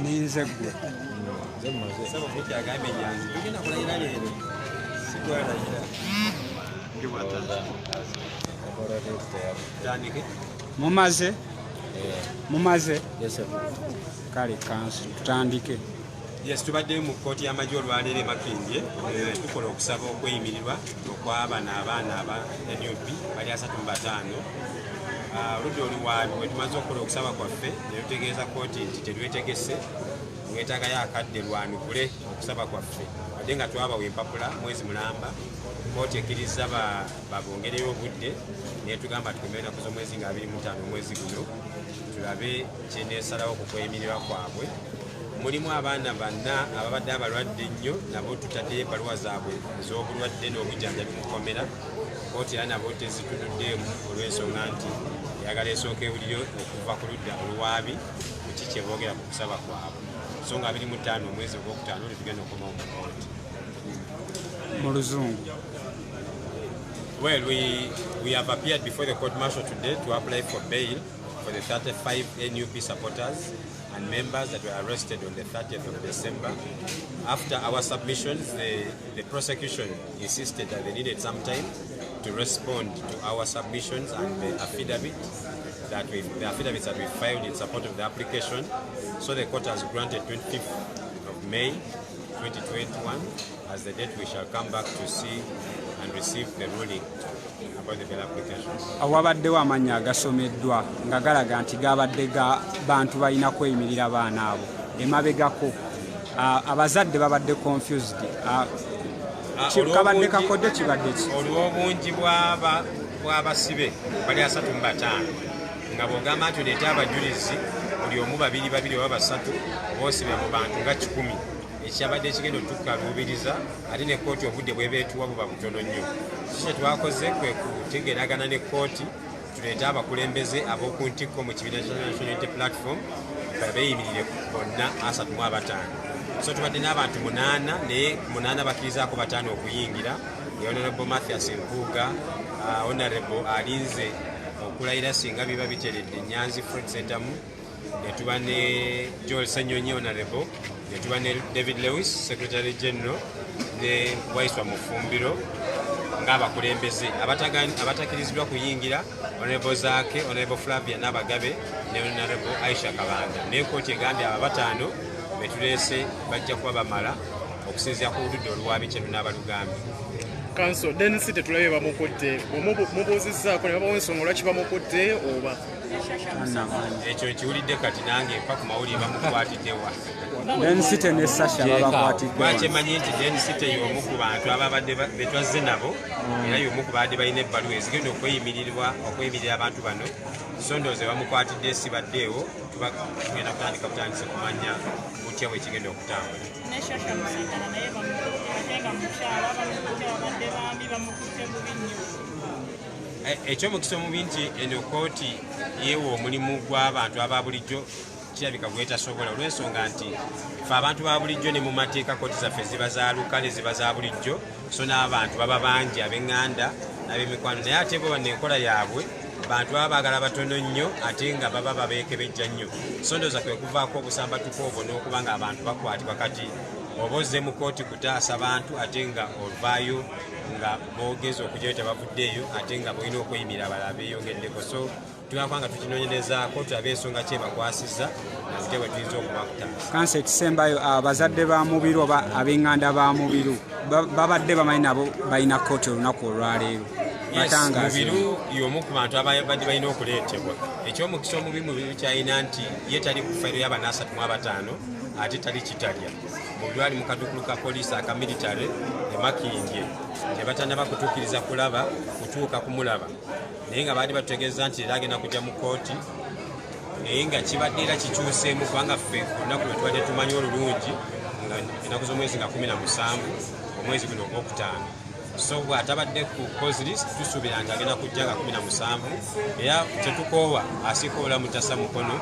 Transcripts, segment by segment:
Ninze ggwe. Mumaze, mumaze? Kale counsel, tutandike. Yes, tubadde mu kkooti y'amagye olwaleero e Makindye, tukola okusaba okweyimirirwa okw'abano abaana aba NUP bali 35. Oludda oluwaabi bwe tumaze okukola okusaba kwaffe ne tutegeeza kkooti nti terwetegese, lwetaagayo akadde lwanukule okusaba kwaffe, wadde nga twabawa empapula mwezi mulamba. Kkooti ekkiriza babongereyo obudde netugamba tukomere ennaku z'omwezi nga 25 omwezi guno, tulabe kyeneesalawo ku kweyimirirwa kwabwe. Mulimu abaana banna ababadde abalwadde ennyo, nabo tutaddeyo ebbaluwa zaabwe ez'obulwadde n'obujjanjabi mu kkomera. Kkooti era nabo tezitunuddeemu olw'ensonga nti eyagala esooka ewulire okuva ku ludda oluwaabi ku ki kye boogera ku kusaba kwabwe. So nga 25 omwezi ogwokutaano tetugenda okukomawo mu kkooti. Mu Luzungu. Well, we have appeared before the court martial today to apply for bail for the 35 NUP supporters and members that were arrested on the 30th of December. After our submissions, the prosecution insisted that they needed some time to respond to our submissions and the affidavits that we filed in support of the application. So the court has granted 25th of May 2021 as the date we shall come back to see and receive the ruling about the bail applications. Awabaddewo amannya agasomeddwa nga galaga nti gabadde ga bantu balina kweyimirira baana abo emabegako. Abazadde babadde confused. Kabadde kakodde kibadde ki? Olw'obungi bw'abasibe bali 35, nga bw'ogamba nti oleete abajulizi buli omu babiri babiri oba basatu, oba osibya mu bantu nga 100, ekyabadde ekigenda otukaluubiriza, ate ne kkooti obudde bwebeetuwa buba butono nnyo. Ki kye twakoze kwe kutegeeragana ne kkooti tuleete abakulembeze ab'oku ntikko mu kibiina kya National Unity Platform babeeyimirire bonna 35. So tubadde n'abantu munaana, naye munaana bakkirizaako bataano okuyingira: ye Honorable Mathias Mpuuga, Honorable alinze okulayira singa biba biteredde, Nyanzi Fred Sentamu, netuba ne Joel Senyonyi Honorable, netuba ne David Lewis, Secretary General, ne Waiswa Mufumbiro ng'abakulembeze. Abatakkirizibwa kuyingira, Honorable Zaake, Honorable Flavia Nabagabe ne Honorable Aisha Kabanda. Naye kooti egambye abo abataano betuleese bajja kuba bamala okusinziira ku ludda oluwaabi kye lunaabalugambye. Counsel, Denis tetulabye bamukutte. Mubuuzizzaako ne babawa ensonga lwaki bamukutte oba? Ekyo nkiwulidde kati nange, mpa ku mawulire. Bamukwatiddewa? Densite ne Sasha babakwatidde. Lwakyemanyi nti Densite y'omu ku bantu ababadde betwazze nabo, era y'omu ku baadde balina ebbaluwa ezigenda okweyimirirwa, okweyimirira abantu bano. So ndowooza bamukwatidde sibaddeewo, tuba tugenda kutandika butandise kumanya butya bwe kigenda okutambula. Ne Shasha Musagala naye bamukutte, ate nga mukyala bamukutte, babadde bambi bamukutte bubi nnyo. Ekyomukisa omubi nti eno kooti yeewa omulimu gw'abantu aba bulijjo kirabika gwetasobola, olw'ensonga nti fe abantu ba bulijjo ne mu mateeka kooti zaffe ziba za lukale, ziba za bulijjo, so n'abantu baba bangi, ab'eŋŋanda n'ab'emikwano. Naye ate bo bano enkola yaabwe bantu baba baagala batono nnyo, ate nga baba babeekebejja nnyo. So ndowooza kwe kuvaako obusambatuko obwo n'okuba nga abantu bakwatibwa. Kati oba ozze mu kooti kutaasa bantu, ate nga ovaayo nga boogeza okugyayo tebavuddeeyo, ate nga bolina okweyimirira abalala beeyongeddeko. So tugenda kuba nga tukinoonyerezaako tulabe ensonga ki ebakwasizza nabutya bwe tuyinza okubakutaasa. Counsel, ekisembayo, abazadde ba Mubiru oba ab'eŋŋanda ba Mubiru babadde bamanyi nabo balina kooti olunaku olwaleero? Yes, Batangaaze. Mubiru y'omu ku bantu ababadde balina okuleetebwa. Ekyomukisa omubi Mubiru kyalina nti ye tali ku fayiro y'abana 35, ate tali Kitalya. Mubiru ali mu kadukulu ka poliisi aka military e Makindye, tebatannaba kutuukiriza kulaba kutuuka kumulaba, naye nga baali batutegeeza nti era agenda kujja mu kooti. Naye nga kibadde era kikyuseemu, kubanga ffe olunaku lwe tubadde tumanyi olulungi nga ennaku z'omwezi nga 17 omwezi guno ogwokutaano. So bw'atabadde ku cause list, tusuubira nti agenda kujja nga 17, era tetukoowa asiika obulamu tasa mukono,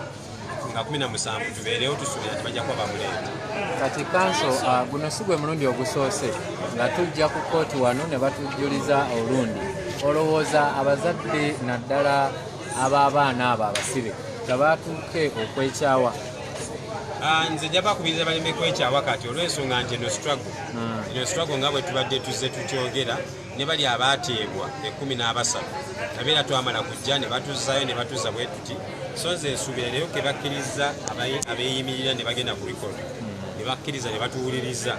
nga 17 tubeerewo, tusuubira nti bajja kuba bamuleeta. Kati counsel, guno si gwe mulundi ogusoose nga tujja ku kooti wano ne batujjuliza olundi. Olowooza abazadde naddala ab'abaana abo abasibe nga batuuke okwekyawa? Nze nja bakubiriza baleme kwekyawa kati, olw'ensonga nti eno struggle, eno struggle nga bwe tubadde tuzze tukyogera, ne bali abaateebwa 13 nabeera twamala kujja ne batuzzayo ne batuzza bwe tuti. So nze nsuubira naye ke bakkiriza abeeyimirira ne bagenda ku record ne bakkiriza ne batuwuliriza,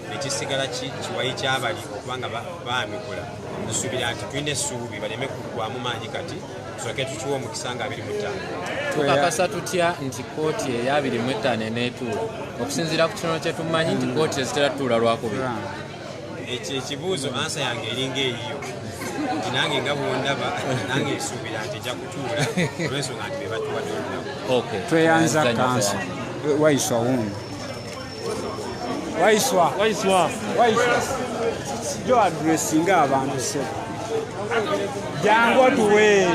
nekisigala kiwayi kyabali okuba nga baanukula. Nsuubira nti tulina essuubi, baleme kuggwamu maanyi kati, tusooke tukiwa omukisa nga 25. Tukakasa tutya nti kooti eya 25 eneetuula, okusinziira ku kitono kye tumanyi nti kooti tezitera tutuula Lwakubiri? Ekyo ekibuuzo, answer yange eringa eyiyo, nti nange nga bwondaba, nange nsuubira nti ejja kutuula olw'ensonga nti be batuwadde olunaku. Okay. Tweyanza. Tweyanza nnyo, Kanso tweyanza. Waiswa wuno, Waiswa. Waiswa. Waiswa, jo addressinga abantu se, jangu otuwe,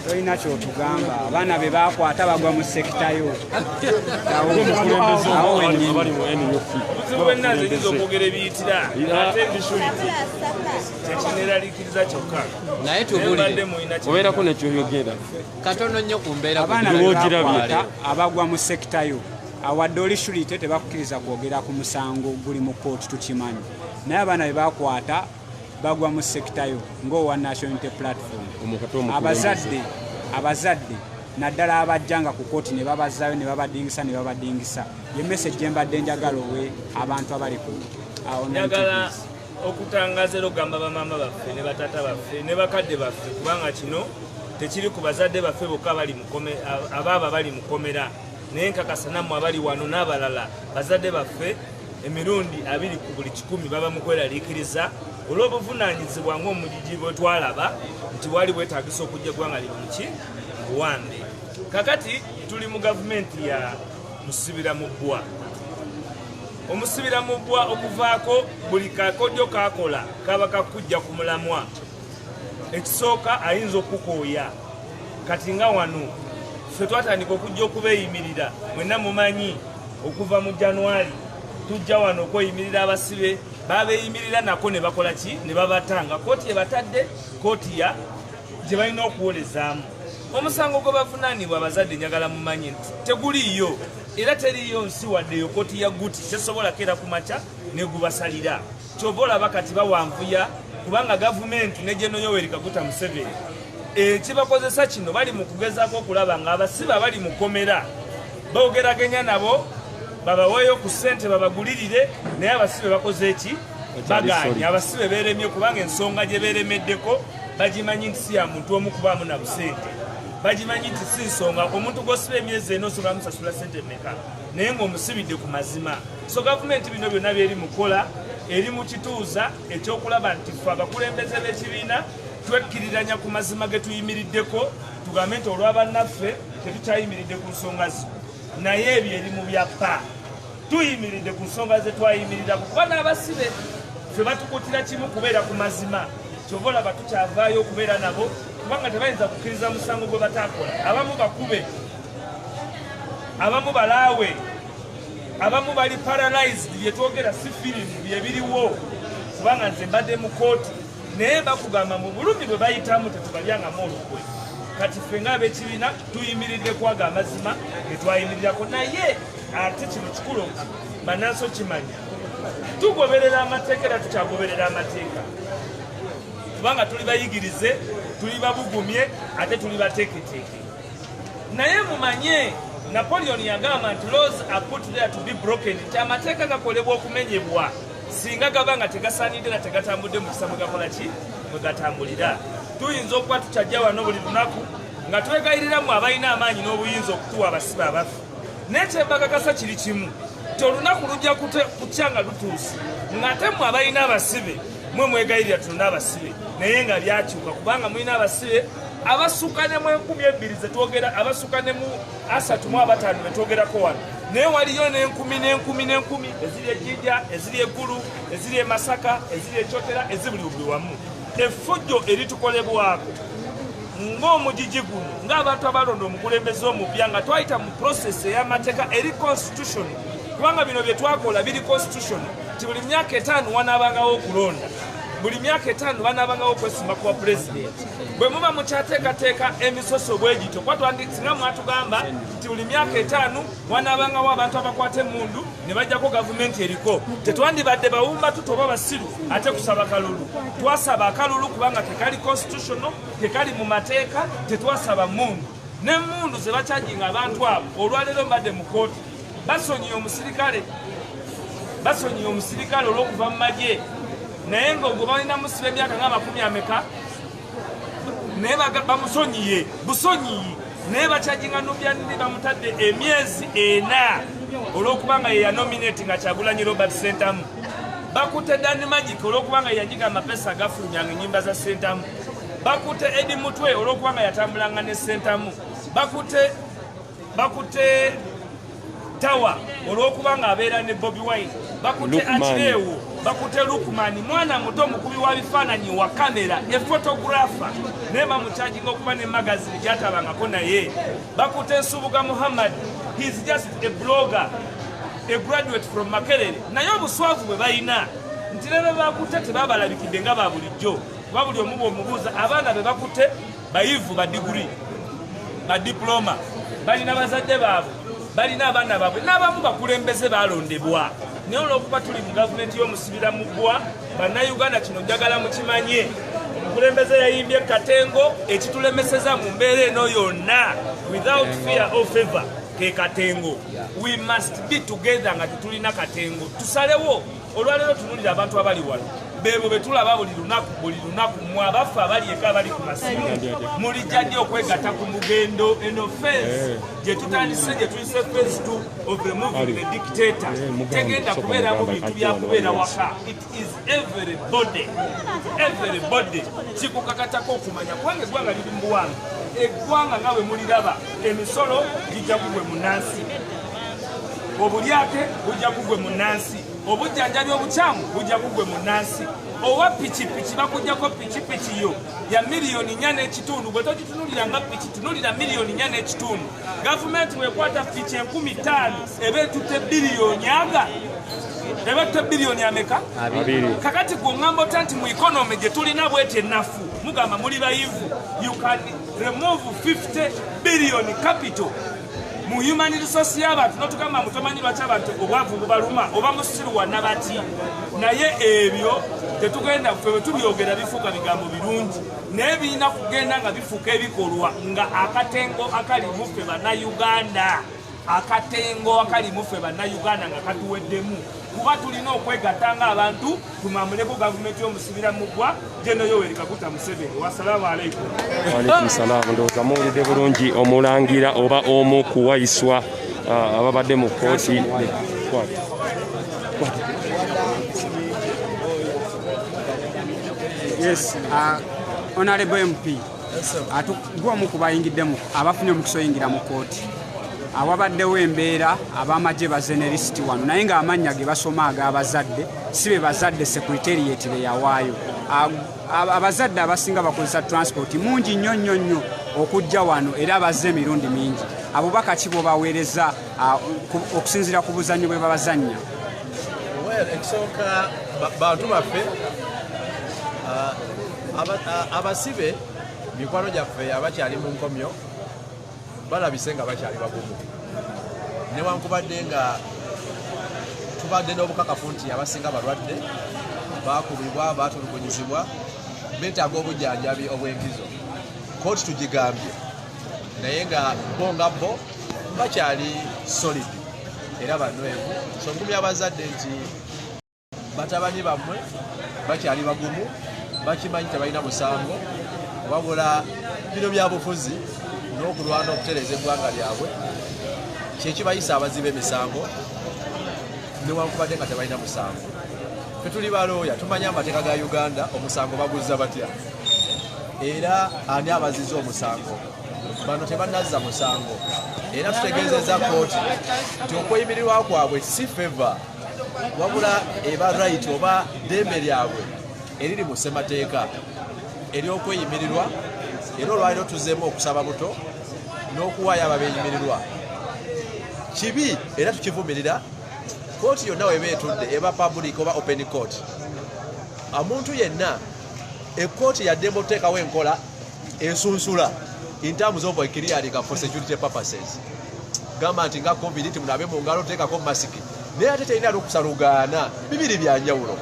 tolina kyotugamba. Abaana be bakwata bagwa mu sector yo awo wennyini. Abali mu NUP. Obuzibu bwenna nze nyinza okwogera ebiyitira, ate ndi surety, kyekineeraliikiriza kyokka. Naye Naye mbadde tubuulire mulina kye Obeerako nekyoyogera. Katono nnyo ku mbeera Abaana ku be Lw'ogirabye. bakwata abagwa mu sector yo, awadde oli surety, tebakukkiriza kwogera ku musango guli mu kooti, tukimanyi. Naye abaana be bakwata bagwa mu sector yo ng'owa National Unity Platform. Omukate omukulembeze. Abazadde naddala abajjanga ku kooti ne babazaayo ne babadingisa ne babadingisa, ye message gye mbadde njagala owe abantu abali ku online Njagala TVs. okutangaza era okugamba bamaama baffe ne bataata baffe ne bakadde baffe, kubanga kino tekiri ku bazadde baffe bokka abali abaaba bali mukomera, naye nkakasa nammwe abali wano n'abalala, bazadde baffe emirundi 20 ku buli 100 baba mu kweraliikiriza olw'obuvunaanyizibwa ng'omugigi bwe twalaba nti wali bwetagisa okujja eggwanga lino muki buwambe. Kakati tuli mu gavumenti ya musibira mu bbwa, omusibira mu bbwa okuvaako buli kakodyo kakola kaba kakujja ku mulamwa. Ekisooka, ayinza okukooya. Kati nga wano ffe twatandika okujja okubeeyimirira, mwenna mumanyi okuva mu January tujja wano okweyimirira abasibe. Babeeyimirira nako ne bakola ki? Ne babatanga. Kooti ebatadde, kooti ya gye balina okuwolezaamu omusango gwe bavunaanibwa. Abazadde, njagala mumanye nti teguliiyo era teriiyo nsi wadde eyo kooti ya guti tesobola keera ku makya negubasalira. Kyova olaba kati bawanvuya, kubanga gavumenti ne General Yoweri Kaguta Museveni ekibakozesa kino, bali mu kugezaako okulaba nga abasibe abali mu kkomera bogeragenya nabo, babaweeyo ku ssente babagulirire. Naye abasibe bakoze eki? Baganye. Abasibe beeremye, kubanga ensonga gye beeremeddeko bagimanyi nti si ya muntu omu kubaamu na busente. Bagimanyi nti si nsonga omuntu gw'osiba emyezi ena osobola musasula ssente mmeka, naye ng'omusibidde ku mazima. So gavumenti bino byonna byeri mukola eri mu kituuza ekyokulaba nti ffe abakulembeze b'ekibiina twekkiriranya ku mazima ge tuyimiriddeko, tugambe nti olwabannaffe tetukyayimiridde ku nsonga zino. Naye ebyo eri mu byappa, tuyimiridde ku nsonga ze twayimirirako, kuba n'abasibe ffe batukutira kimu kubeera ku mazima. Kyova olaba tukyavaayo okubeera nabo, kubanga tebayinza kukkiriza musango gwe bataakola. Abamu bakube, abamu balaawe, abamu bali paralyzed. Byetwogera si firimu, byebiriwo, kubanga nze mbadde mu kooti, naye bakugamba mu bulumi bwe bayitamu tetubalyangamu olukwe. Kati ffe ng'ab'ekibiina tuyimiridde kwaga amazima getwayimirirako. Naye ate kino kikulu bannansi okimanya, tugoberera amateeka era tukyagoberera amateeka, kubanga tuli bayigirize, tuli babugumye, ate tuli bateeketeeke. Naye mumanye Napoleon yagamba nti laws are put there to be broken, nti amateeka gakolebwa okumenyebwa singa gaba nga tegasaanidde na tegatambudde mu kisa mwe gakola ki, mwe gatambulira. Tuyinza okuba tukyajja wano buli lunaku nga twegayiriramu abalina amaanyi n'obuyinza okutuwa abasibe abaffe, naye kyembakakasa kiri kimu, nti olunaku lujja kutya nga lutuuse ng'ate mmwe abalina abasibe mwe mwegayirira tulina abasibe, naye nga byakyuka, kubanga mulina abasibe abasukka ne mu 2000 zetwogera, abasukka ne mu 35 betwogerako wano. Naye waliyo n'enkumi n'enkumi n'enkumi eziri ejinja, eziri eggulu, eziri e Masaka, eziri ekyotera, ezibuli buli wamu. Effujjo eritukolebwako ng'omugigi guno, ng'abantu abalonda omukulembeze omupya nga twayita mu process ey'amateeka eri constitution, kubanga bino bye twakola biri constitution, ti buli myaka 5 wanaabangawo okulonda. Buli myaka 5 banaabangawo okwesimba kuwa pulezidenti. Bwe muba mukyateekateeka emisoso bwe gityo, kuba singa mwatugamba nti buli myaka 5 wanaabangawo abantu abakwata emmundu ne bajjako gavumenti eriko, tetwandibadde bawumba tuto oba basiru ate kusaba kalulu. Twasaba akalulu kubanga tekali constitutional, tekali mu mateeka, tetwasaba mmundu. N'emmundu ze bakyajinga abantu abo, olwaleero mbadde mu kkooti, basonyiye omusirikale olw'okuva mu magye, naye ng'ogwo balina musiba emyaka nga 20 ameka, naye bamusonyiye busonyiyi, naye bakyajinga Nubian bamutadde emyezi 4 olw'okubanga ye yanominate nga Kyagulanyi Robert Ssentamu. Bakutte Dan Magic olw'okubanga yanyiga amapesa agafulumyanga ennyimba za Ssentamu. Bakutte Eddie Mutwe olw'okubanga yatambulanga ne Ssentamu. Bakutte Tawa olw'okubanga abeera ne Bobi Wine. Bakutte Achirewo, bakutte Lukman, mwana muto mukubi wa bifaananyi wa kamera, e photographer, naye bamukyajinga okuba ne magazine gyatabangako naye. Bakutte Nsubuga Muhammad, he is just a blogger, a graduate from Makerere, naye obuswavu bwe balina nti ne bakutte tebabalabikidde nga ba bulijjo, kuba buli omu bw'omubuuza abaana be bakutte bayivu ba diguri, ba diploma, balina bazadde baabwe, balina abaana baabwe, n'abamu bakulembeze balondebwa. Naye olw'okuba tuli mu gavumenti y'omusibira mu ggwa, bannayuganda kino njagala mukimanye, omukulembeze yayimbye katengo ekitulemeseza mu mbeera eno yonna without fear or favor ke katengo. We must be together nga tetulina katengo. Tusalewo olwaleero tunulira abantu abali wano, beebo be tulaba buli lunaku, mmwe abaffe abali eka abali ku masimu, mulijja ddi okwegatta ku mugendo eno phase gye tutandise, gye tuyise phase 2 of removing the dictator. Tegenda kubeeramu bintu bya kubeera waka. It is everybody, everybody kikukakatako okumanya, kubanga eggwanga liri mu buwange. Eggwanga nga bwe muliraba, emisolo gijja kugwe munnansi, obulyake bujja kugwe munnansi, obujjanjabi obukyamu bujja kugwe munnansi, owa pikipiki bakuggyako pikipiki yo ya 4.5 miliyoni, gwe togitunulira nga piki, tunulira 4.5 miliyoni. Gavumenti bw'ekwata piki 5,000 eba etutte biliyoni aga, eba etutte biliyoni ameka? 2. Kakati gwe oŋŋamba otya nti mu economy gye tulina bweti ennafu, mugamba muli bayivu, you can remove 50 billion capital mu human resource y'abantu, n'otugamba mutomanyi lwaki abantu obwavu bubaluma oba musiru wa nabati. Naye ebyo tetugenda, ffe bwe tubyogera bifuuka bigambo birungi, naye birina kugenda nga bifuuka ebikolwa, nga akatengo akali mu ffe bannayuganda, akatengo akali mu ffe bannayuganda nga katuweddemu, kuba tulina okwegatta ng'abantu tumamuleko gavumenti y'omusibira mugwa General Yoweri Kaguta Museveni. Wassalamu alaikum. Waalaikum salaamu. Ndowooza muwulidde bulungi omulangira oba omu kuwayiswa ababadde mu kkooti. Yes, Honorable MP, gwe omu ku bayingiddemu abafunye omukisa oyingira mu kkooti, awabaddewo embeera ab'amagye bazze ne lisiti wano, naye ng'amannya ge basoma ag'abazadde si be bazadde secretariat be yawaayo. Abazadde abasinga bakozesa transport mungi nnyo nnyo nnyo okujja wano, era bazze emirundi mingi. Abubaka ki bw'obaweereza okusinziira ku buzannyo bwe babazannya? Well, ekisooka bantu baffe abasibe mikwano gyaffe abakyali mu nkomyo balabise nga bakyali bagumu, newankubadde nga tubadde n'obukakafu nti abasinga balwadde, bakubibwa, batulugunyizibwa, beetaaga obujjanjabi obw'enkizo. Kooti tugigambye, naye nga bo nga bo bakyali solid era banywevu. So ngumya abazadde nti batabani bammwe bakyali bagumu, bakimanyi tebalina musango, wabula bino byabufuzi n'okulwana okutereeza eggwanga lyabwe kyekibayisa abaziba emisango newankubadde nga tebalina musango. Ffe tuli balooya, tumanyi amateeka ga Uganda, omusango baguzza batya era ani abaziza omusango. Bano tebannazza musango, era tutegeezezza kkooti nti okweyimirirwa kwabwe si favor, wabula eba right oba ddembe lyabwe eriri mu ssemateeka ery'okweyimirirwa. Era olwaliro tuzeemu okusaba buto n'okuwaayo ababeeyimirirwa. Kibi era tukivumirira. Kooti yonna weba etudde eba public oba open court. Omuntu yenna ekkooti yaddembe okuteekawo enkola ensunsula in terms of clearing for security purposes, gamba nti nga COVID ti munabe mu ngalo, teekako masiki, naye ate terina lukusa lugaana. Bibiri byanjawulo.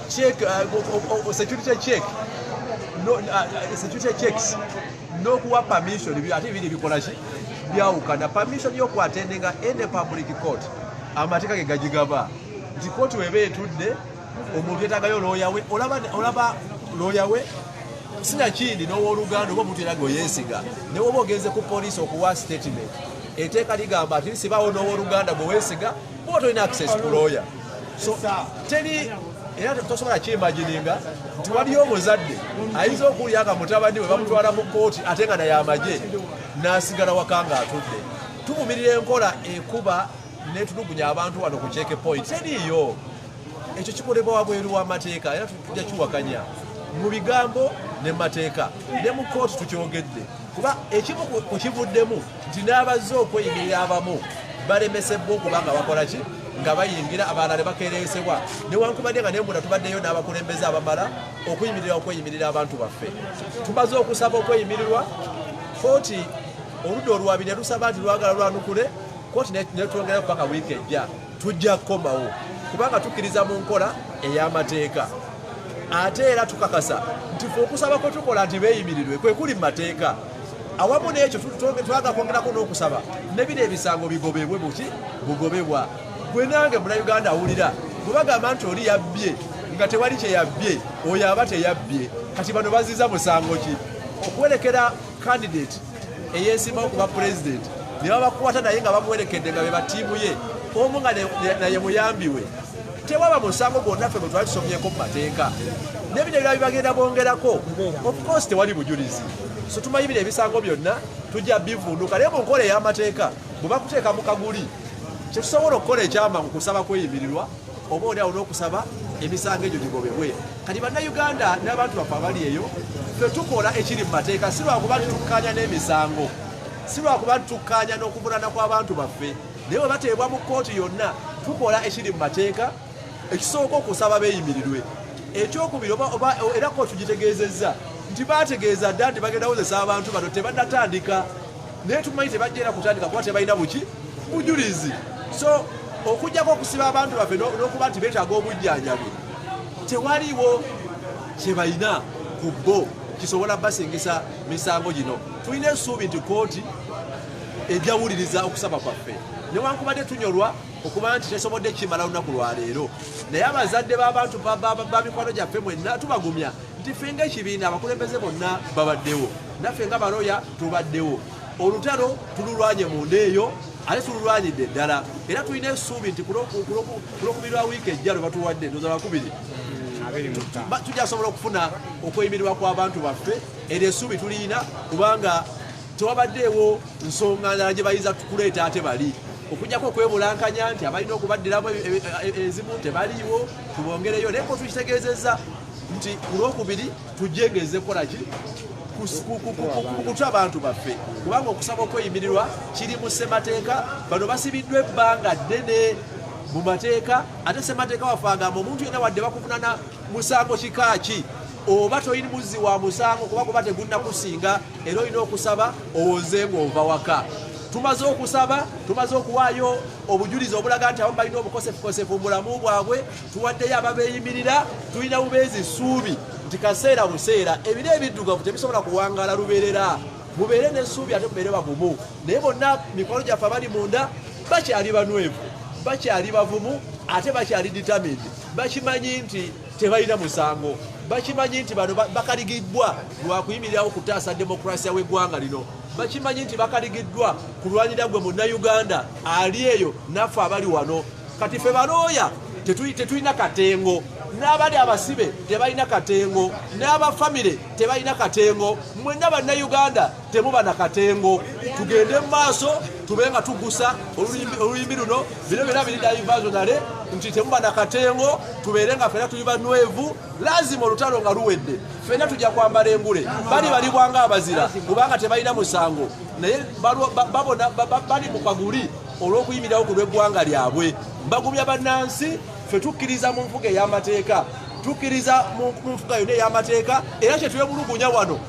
Check, security check, no, security checks n'okuwa permission ate bibiri bikola ki? Byawukana. Permission y'okuattendinga any public court, amateeka ge gagigaba nti kooti weba etudde, omuntu yetagayo looya we, olaba looya we, sinakindi n'owooluganda oba omuntu era gweyeesiga. Ne woba ogenze ku poliisi okuwa statement, etteeka ligamba ati sibaawo n'owooluganda gwe weesiga kuba tolina access ku looya. So teri, era tosobola kyimagininga nti waliyo omuzadde ayinza okuwulira nga mutabani we bamutwala mu kooti ate nga naye amagye n'asigala waka ng'atudde. Tuvumirira enkola ekuba netulugunya abantu wano ku check point. Teriiyo, ekyo kikolebwa wabweru w'amateeka, era tujja kiwakanya mu bigambo ne mateeka ne mu kooti. Tukyogedde kuba ekimu ku kivuddemu nti n'abazze okweyimirira abamu balemesebwa okuba nga bakola ki, nga bayingira, abalala ne bakereesebwa, newankubadde nga nemunda tubaddeyo n'abakulembeze abamala okuyimirira okweyimirira abantu baffe. Tumaze okusaba okweyimirirwa kooti, oludda olwabi ne lusaba nti lwagala lwanukule kooti, netwongerayo paka wiiki ejja. Tujja kukomawo kubanga tukkiriza mu nkola ey'amateeka, ate era tukakasa nti fe okusaba kwe tukola nti beeyimirirwe kwe kuli mu mateeka. Awamu n'ekyo twagala kwongerako n'okusaba ne bino ebisango bigobebwe. Buki bugobebwa? Gwe nange Munauganda awulira, bwe bagamba nti oli yabbye nga tewali kye yabbye, oyo aba teyabbye. Kati bano baziza musango ki? Okuwerekera candidate eyeesimbawo kuba president ne babakwata naye nga bamuwerekedde nga be batiimu ye, omu nga naye muyambi we, tewaba musango gwonna ffe bwe twali tusomyeko mu mateeka. Nebino ebirala bibagenda bongerako, of course tewali bujulizi. So tumanyi bino ebisango byonna tujja bivunduka, naye mu nkola ey'amateeka bwe bakuteeka mu kaguli, kyetusobola okukola ekyamangu kusaba kweyimirirwa, oba oli awo n'okusaba emisango egyo gigobebwe. Kati Bannayuganda n'abantu baffe abali eyo, ffe tukola ekiri mu mateeka, si lwakuba nti tukkaanya n'emisango, si lwakuba nti tukkaanya n'okuvunana kw'abantu baffe, naye bwe bateebwa mu kkooti yonna tukola ekiri mu mateeka. Ekisooka okusaba beeyimirirwe, ekyokubiri oba era kooti tugitegeezezza nti baategeeza dda nti bagenda wozesa abantu bano, tebannatandika, naye tumanyi tebajja era kutandika kuba tebalina buki bujulizi. So okujjako okusiba abantu baffe n'okuba nti beetaaga obujjanjabi, tewaliwo kye balina ku bo kisobola basingisa misango gino. Tulina essuubi nti kooti ejawuliriza okusaba kwaffe, newankubadde tunyolwa okuba nti tesobodde kimala lunaku lwaleero. Naye abazadde b'abantu ba mikwano gyaffe mwenna tubagumya nti ffe ng'ekibiina abakulembeze bonna babaddewo, naffe nga baloya tubaddewo. Olutalo tululwanye munda eyo, ate tululwanyidde ddala, era tulina essuubi nti ku Lwokubiri lwa wiiki ejja lwe batuwadde, ndowooza Lwakubiri, tujja sobola okufuna okweyimirirwa kw'abantu baffe. Eryo essuubi tulina kubanga tewabaddeewo nsonga ndala gye bayinza kuleeta ate bali okujjako okwebulankanya nti abalina okubaddiramu ezimu tebaliiwo, tubongereyo. Naye ko tukitegeezezza nti ku Lwokubiri tujengeze kukola ki? Kuta abantu baffe, kubanga okusaba okweyimirirwa kiri mu ssemateeka. Bano basibiddwa ebbanga ddene mu mateeka, ate ssemateeka waffe agamba omuntu yenna wadde bakuvunana musango kika ki, oba tolina muzzi wa musango kuba tegunnakusinga, era olina okusaba owoze ng'ova waka. Tumaze okusaba, tumaze okuwaayo obujulizi obulaga nti abamu balina obukosefukosefu mu bulamu bwabwe, tuwaddeyo ababeeyimirira. Tulina bubeezi ssuubi nti kaseera buseera, ebiro ebiddugavu tebisobola kuwangaala lubeerera. Mubeere n'essuubi ate mubeere bagumu. Naye bonna mikwano gyaffe abali munda bakyali banywevu, bakyali bavumu, ate bakyali determined. Bakimanyi nti tebalina musango, bakimanyi nti bano bakaligiddwa lwakuyimirirawo kutaasa demokrasiya w'eggwanga lino, bakimanyi nti bakaligiddwa kulwanira gwe Munnayuganda ali eyo naffe abali wano. Kati ffe balooya tetulina katengo, n'abali abasibe tebalina katengo, n'abafamire tebalina katengo. Mwenna Bannayuganda temuba na katengo. Tugende mu maaso, tube nga tugusa oluyimbi luno. Bino byonna biri diversionary, nti temuba na katengo, tubeere nga ffena tuli banywevu. Lazima olutalo nga luwedde ffena tujja kwambala engule. Bali balibwanga abazira kubanga tebalina musango, naye babona bali mu kaguli olw'okuyimirirawo ku lw'eggwanga lyabwe. Mbagumya bannansi, ffe tukkiriza mu nfuga ey'amateeka. Tukkiriza mu nfuga yonna ey'amateeka, era kyetwemulugunya wano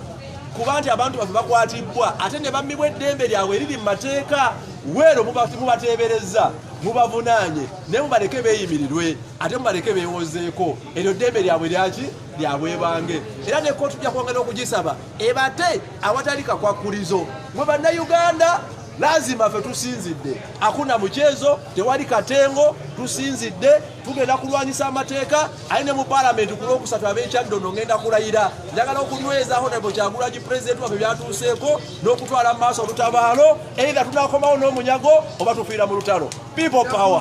kuba nti abantu baffe bakwatibbwa ate ne bammibwa eddembe lyabwe eriri mu mateeka. Weero mubateeberezza, mubavunaanye, naye mubaleke beeyimirirwe, ate mubaleke beewozeeko. Eryo ddembe lyabwe lyaki lyabwebange, era ne kooti tujja kwongera okugisaba ebate awatali kakwakkulizo. Mwe Bannayuganda, lazima ffe tusinzidde, akuna mukyezo, tewali katengo, tusinzidde, tugenda kulwanyisa amateeka. Aye ne mu palamenti ku Lwokusatu ab'ekyaddono ngenda kulayira. Njagala okunyweza Honorable Kyagulanyi pulezidenti waffe byatuuseeko n'okutwala mu maaso olutabaalo, either tunakomawo n'omunyago oba tufiira mu lutalo. People power.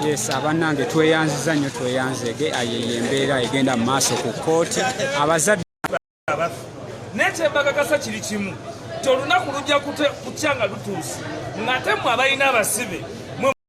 Yes, abannange, tweyanziza nnyo, tweyanzege. Ayo embeera egenda mu maaso ku kkooti, abazadde abaffe. Naye kyembakakasa kiri kimu, ti olunaku lujja kukya nga lutuuse, ng'ate mmwe abalina abasibe.